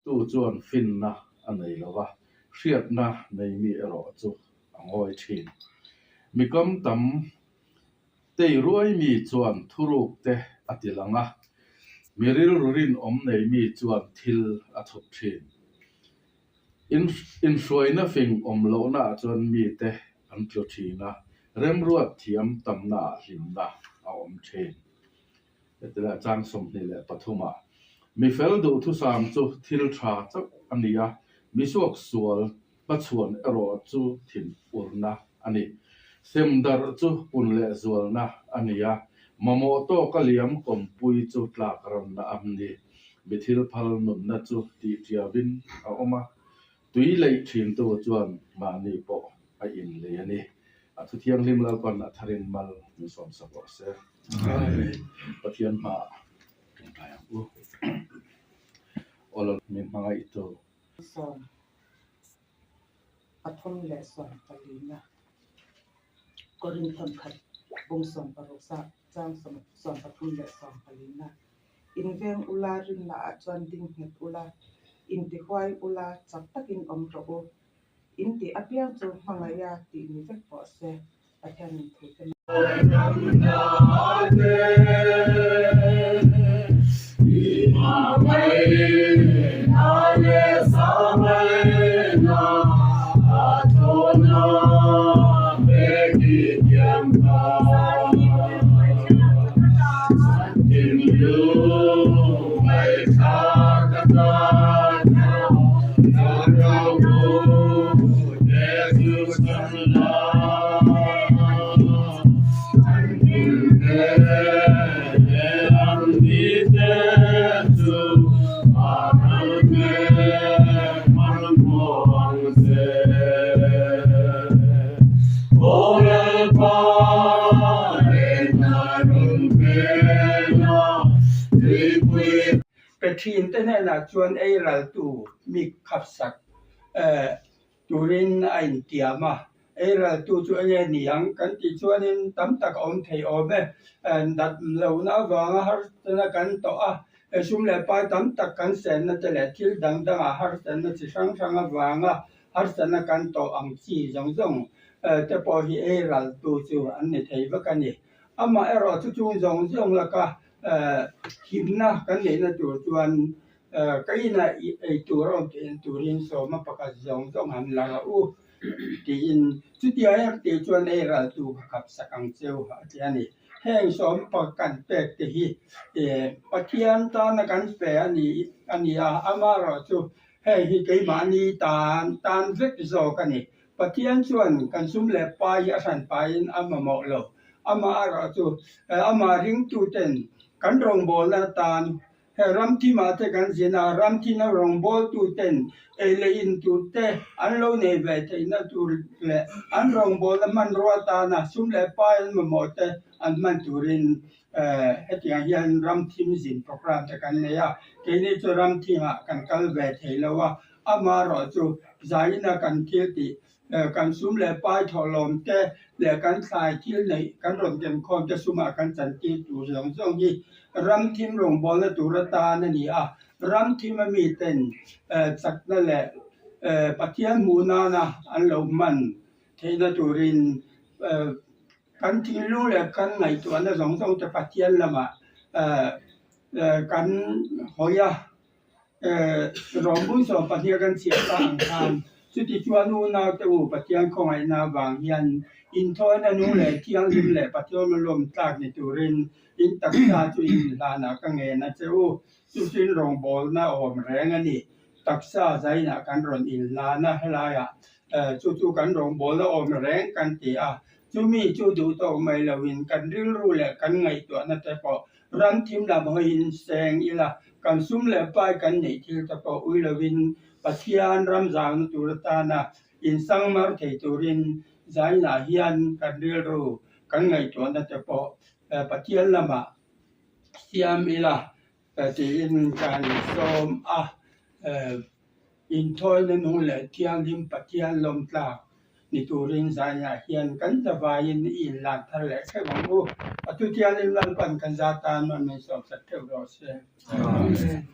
Tu chuan finna a nei lo va, hriatna nei mi erawh chu a ngawi thin. Mi kam tam tei ruai mi chuan thuruk te a ti lang a, mi rilru rinawm nei mi chuan thil a thup thin. Inhruaina fing awm lohnaah chuan mite an tlu thin a, remruat thiam tamnaah hlimna a awm thin. Heti lai chang 23 ah, Mi fel duhthusam chu thil tha chauh a ni a, mi suak sual hmachhuan erawh chu thin urna a ni. Sem darh chu pun leh zualna a ni a, mamawh tawka liam kawmpui chu tlak ranna a ni. Mi thil phal nunna chu tihtiavin a awm a, tui leih thintu chuan mahni pawh a inlei a ni. A thu thianghlim Lalpan a tharin mal min sawmsak rawh se. Amen. Pathian hmaah tawngtai ang u. Aw Lal min hmangaihtu. 34na Korinthon khat bung 16 chang 34na Inveng ula rinna ah chuan ding nghet ula, intihuai ula chak takin awm rawh u. In tih apiang chu hmangaih a tih ni vek pawh se, Pathianin thu te Pe thin te hnenah chuan ei raltu mi khapsak turin a intiam a, ei raltu chu enge ni ang kan tih chuanin tam tak a awm thei awm e. Dat lohna avanga harsatna kan tawh a, sum leh pai tam tak kan senna te leh thil dang dangah harsatna chi hrang hrang avanga harsatna kan tawh ang chi zawng zawng te pawh hi ei raltu chu an ni thei vek a ni. Amaherawh chu chung zawng zawng laka himna kan neihna tur chuan Ka inah ei tur a awm theih turin sawma pakhat zawng zawng han la rawh u tiin chutia em tih chuan ei raltu ka khap sak ang cheu a ti a ni. Heng sawma pakhat kan pek te hi Pathian tana kan pe a ni a ni a, amaherawhchu heng hi keimahni tan tan vek zawk a ni. Pathian chuan kan sum leh pai hi a hran paiin a mamawh lo, amaherawhchu amah ringtuten kan rawngbawlna tan He ramthimah te kan zin a, ramthina rawngbawltuten ei leh in tur te an lo nei ve theihna tur leh an rawngbawlna hmanrua atana sum leh pai an mamawh te an hman turin hetiang hian ramthim zin programme te kan nei a. Keini chu ramthimah kan kal ve thei lo a, amaherawhchu zaina kan thil tih Kan sum leh pai thawhlawm te leh kan thlai thil neih kan rawn ken khawm te sumah kan chantir tur zawng zawng hi ramthim rawngbawlna tur atan a ni a. Ramthim a miten chakna leh Pathian hmuh nana an lo hman theihna turin kan thinlung leh kan ngaihtuahna zawng zawng te Pathian lamah kan hawi a. Rawng 12 kan chhiah ta ang khan chuti chuan unau te u Pathian khawngaihna avang hian inthawina nung leh thianghlim leh Pathian lawm tlak ni turin in taksa chu in hlanah ka ngen a che u. Chu chu in rawngbawlna awm reng a ni. Taksa zainah kan rawn inhlan a, helaiah chu chu kan rawngbawlna awm reng kan ti a. Chumi chu duh tawk mai loin kan rilru leh kan ngaihtuahna te pawh Ram thim lam hawiin seng ila, kan sum leh pai kan neih thil te pawh ui lovin Pathian ram zauna tur atana insang mar thei turin zainah hian kan rilru kan ngaihtuahna te pawh Pathian lamah siam ila tiin kan sawm a. Inthawina nung leh thianghlim Pathian lawmtlak ni turin zaiah hian kan zavaiin i inlan thar leh theuh ang u. A thutiangin Lalpan kan za tan a min sawmsak theuh rawh se. Amen.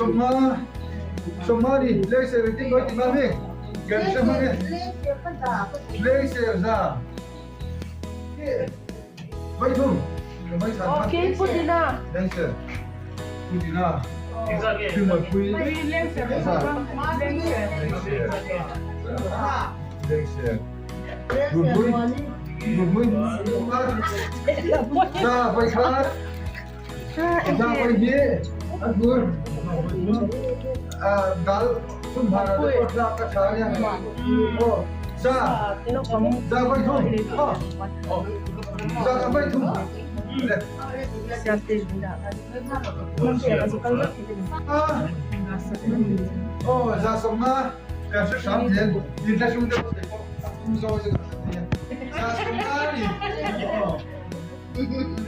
Sawma sawma ni Leiser engtin mawi ti mami kan hre hmang e Leiser za Vaithum Leiser Putina Thilmawipui za Leiser Leiser Runmui Runmui Za Vaikhat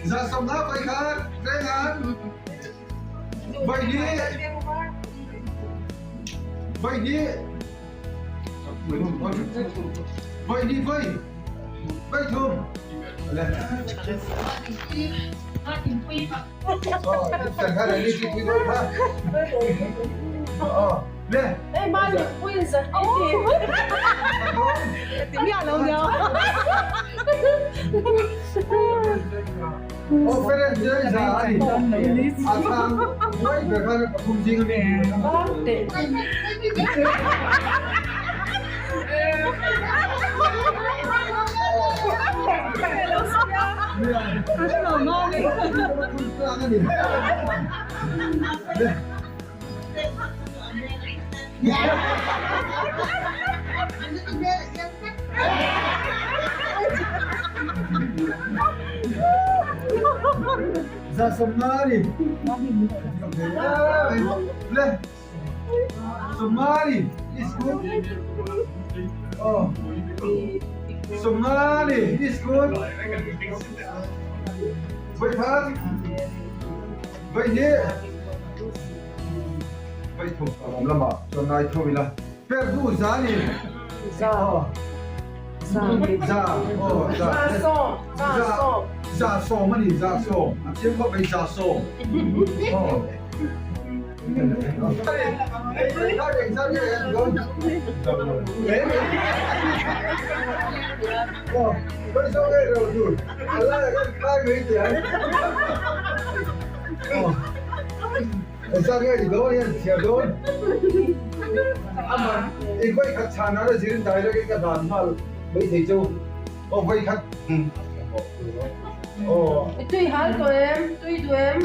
Zasawmnak voi khat rengan voi hnih voi hnih voi hnih voi voi thum le Somali is good. Oh. Somali is good. Vậy khat. Vậy hi. Vai thum a awm lamah chuan ngai tho ila per du za ni za za aw za za za sawm a ni za sawm a chiang khawp mai za sawm aw Tui hal tawh em? Tui duh em?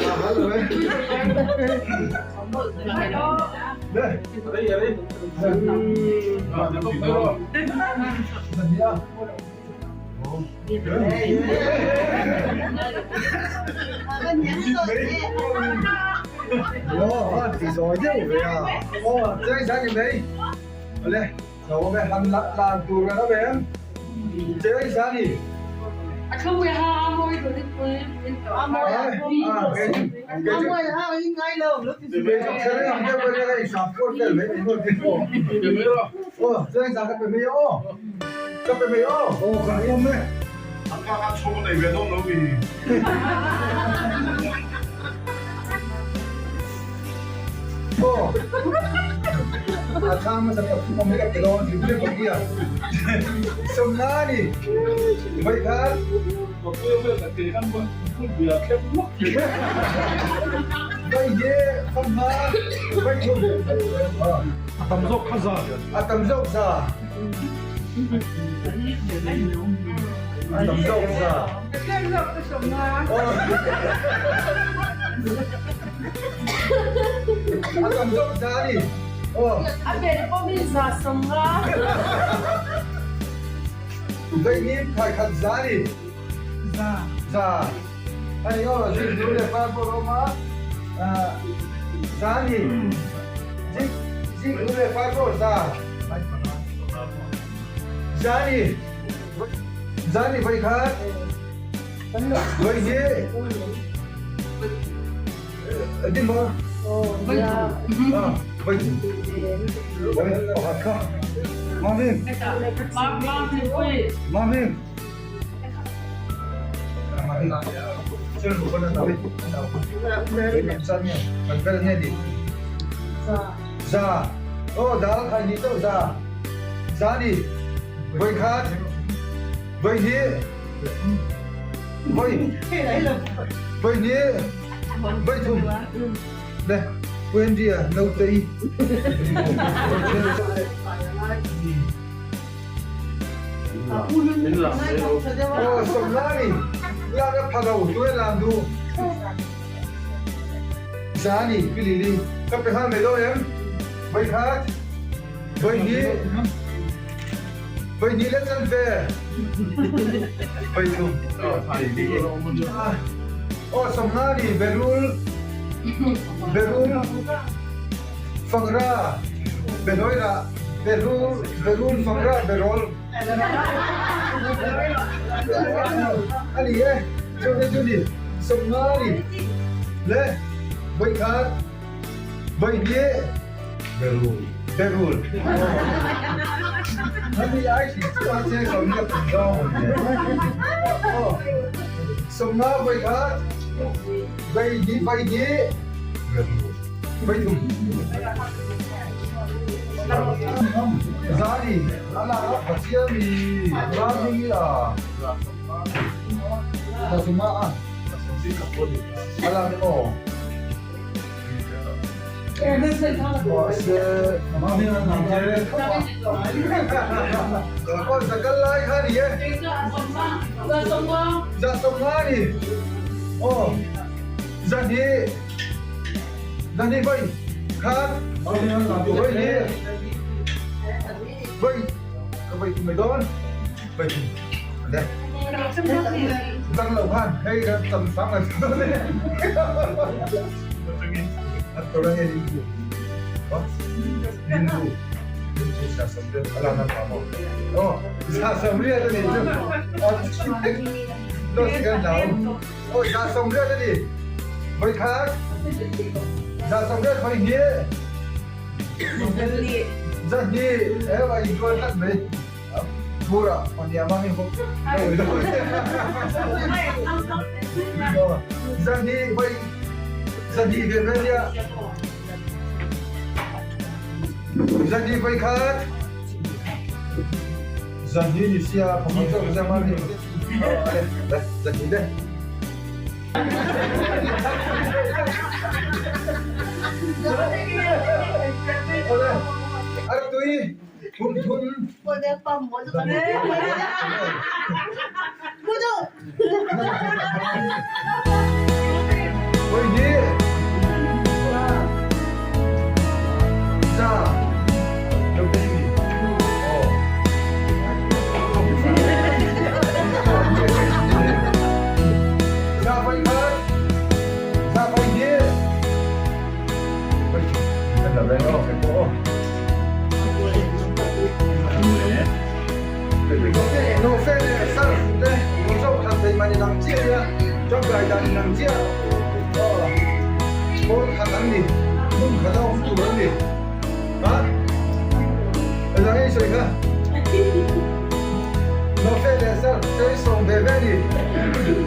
A thu ha a mawi duh ni pui A tam zawk kha za. A tam zawk za. A tam zawk za. A tam zawk za a ni. Aw. A bel pawmin za 50. Veinim thaikhat za a ni. Za. Za. A ni aw, zingdu le par pawh a awm a. Za a ni. Zingdu le par pawh za. Za a ni. Za a ni voikhat. Voi hnih. Din maw? Voi voi pakhat kha. Mami. Mami. Za. Aw dal khai ni chauh za. Za ni. Voi khat. Voi hnih. Voi. Voi hnih. Voi thum. Le. Pu Henry a naute i. Aw sawmla ni. Lak a pha lo tu e lam duh. Za ni pi Lily. Ka pe nghal mai dawn em? Voi khat. Voi hnih. Voi hnih le chanve. Voi thum. Aw sawmla ni berul. Berul. Fangra. Beloira. Berul. Berul fangra berol. A ni e, chumi chu ni sawmnga a ni. Le voikhat, voihnih, berul, berul. A ni ai hrim chu a che ko ni a pum zawng a ni e. Aw, sawmnga voikhat, voihnih, voihnih, berul, voithum. Zani, ala Pathian mi Zani a Zasuma a ala ni maw Mahse Aw zakal lai kha ni e Zasuma ni Aw Zani Zani voi khat voi hnih voi ka voi thum mai dawn voi thum le dang lo khan hei kan tam sang la Oi za 80 a ni. Voi khat. Za 80 voi hnih. Za hnih e vai tuan tlat mai. Pura pania ma heng bawk. Za hnih voi za hnih ve ve nia. Za hnih voi khat. Za hnih ni sia pakhat zawk za ma ni. Artui thum thum. Voi hnih. Za. Lo baby. Oh. Za voi khat. Za voi hnih. Voi kan la reng aw ke po. No fe le sar le mo zo khat thei mani lang chia ya. Trong gai dan lang chia. Oh. Pawl khat an ni. Hmun khat a awm tur an ni. Ha? Eng ei sawi kha? Nawhfe leh sar te sawm ve ve ni.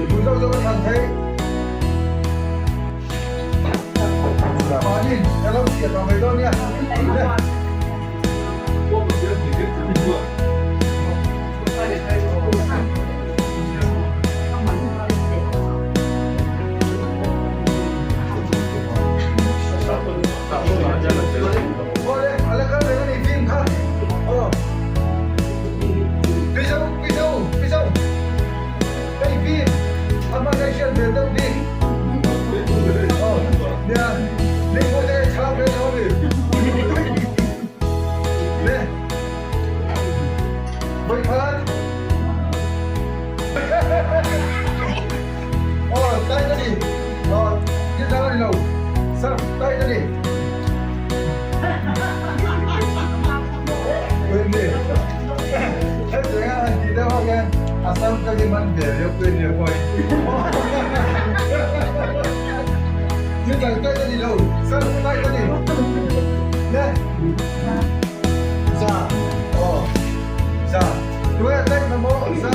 Hmun zawk zawk a thlan theih. Mahni ka lo chhiat ang mai dawn nia. Awle, a la kal reng a ni film kha. Aw. Pizo, pizo, pizo. Hei film, a hman a hriat ve deuh bik. Aw, nia, ning pawh te ka chhang ve lo a ni. Le. Vawikhat. Aw, tight a ni. Aw, thil dang a ni lo. Sir, tight a ni. Hetiang a han tih deuh ho hian a sam ka hi man ve riau pui a ni hawi. Thil dang tight a ni lo. Sir, tight a ni. Le. Za. Aw. Za. Tunge tight na maw? Za.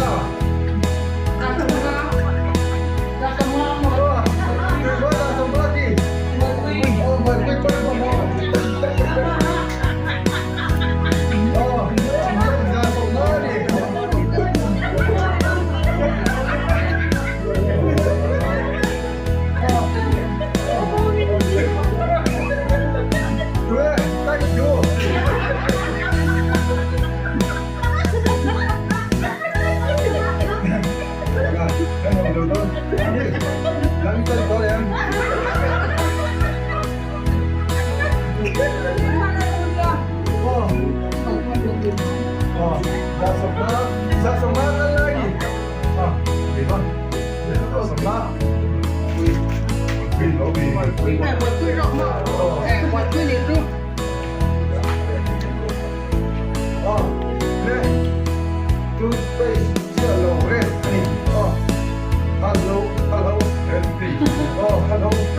Aw le toothpaste chiah lo reng a ni aw hello hello aw hello aw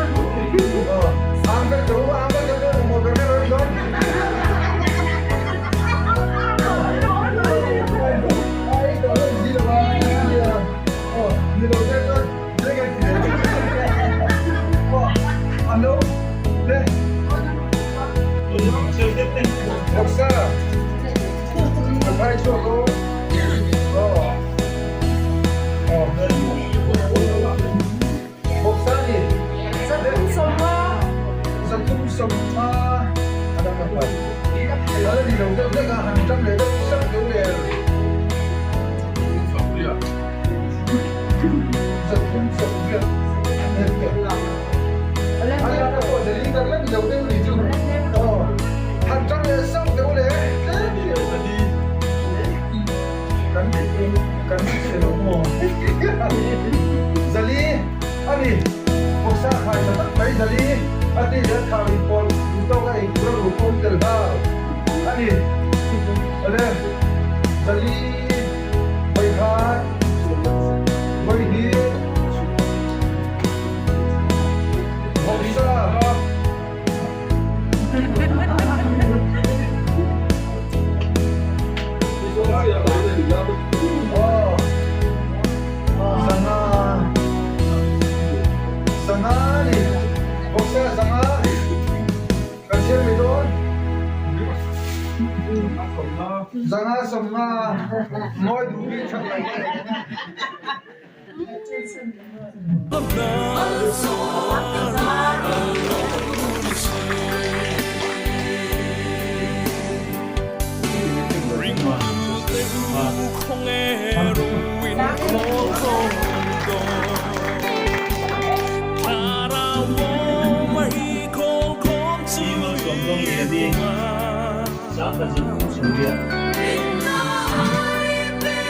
ang ka chu ang ka chu maw ber ber a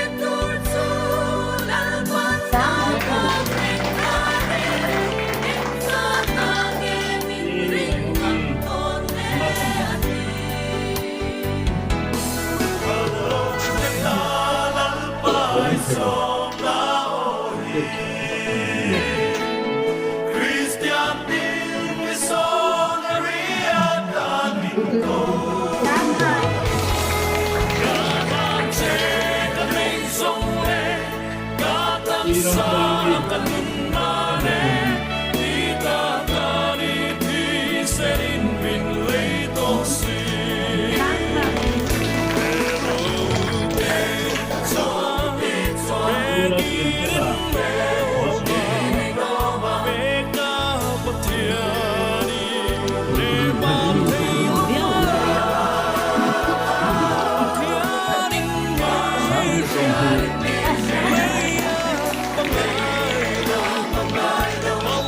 ni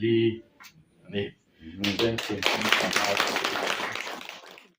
4 a ni. Veng chhim